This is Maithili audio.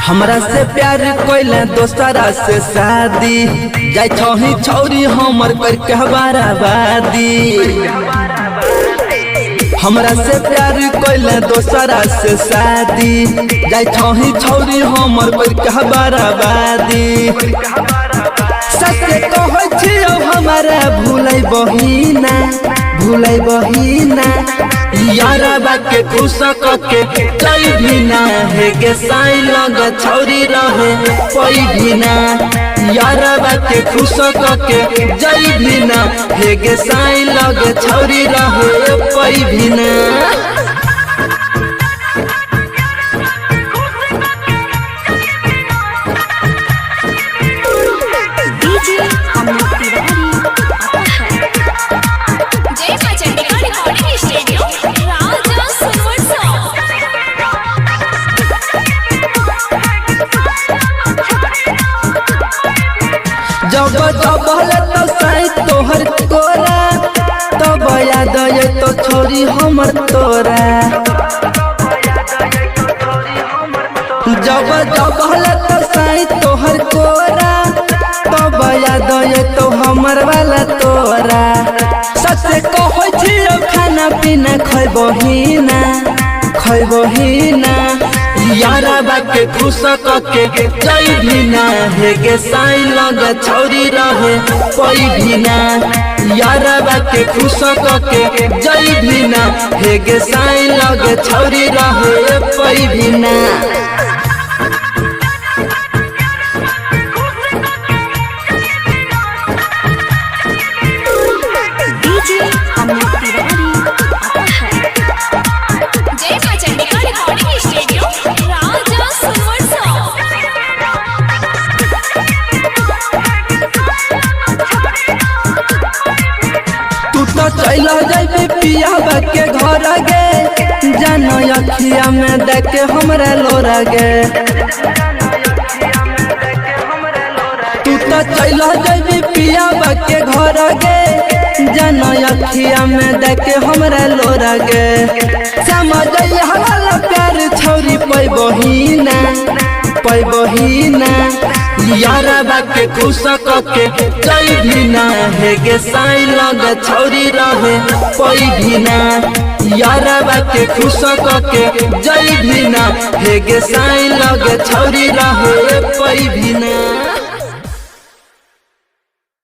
हमरा से प्यार कोइला दोसरा से शादी जाय छही छौरी हमर कर के बराबादी। हमरा से प्यार कोइला दोसरा से शादी जाय छही छौरी हमर कर के बराबादी। सच कहै छियौ हमरा भूलै बहिना भूलै बहिना यारबा के खुश कके चल भी ना हे गे साई लग छौरी रहे पई भी ना यारबा के खुश कके जई भी ना हे गे साई लग छौरी रहे पई भी ना। डीजे अमित तिवारी आता है। जय मां चंडिका रिकॉर्डिंग स्टूडियो राजा सुनवर जब जब तो साई तोहर तोरा तब याद तो छोरी हमर तोरा। जब जब तो साई तोहर कोरा तब याद तो हमर वाला तोरा। सच कहै छियौ खाना पीना खैबही ना खैबही ना यारबा के खुश कके जई भी ना हे गे साई लग छौरी रहे पई भी ना यारबा के खुश कके जई भी ना हे गे साई लग छौरी रहे पई भी ना। डीजे अमित तिवारी आता है। जय मां चंडिका रिकॉर्डिंग स्टूडियो राजा सुनवर तू तो चल जाबे पियाबा के घर गे जानो अखिया में देख हमरा लोरा गे। तू तो चल जाबे पियाबा के घर गे जानो अखिया में देख हमरा लोरा गे। समझ वाला प्यार छौरी पैबही ना पैबही ना यारबा के खुश कके जई भी ना हे गे साई लग छौरी रहे पई भी ना यारबा के खुश कके जई भी ना हे गे साई लग छौरी रहे।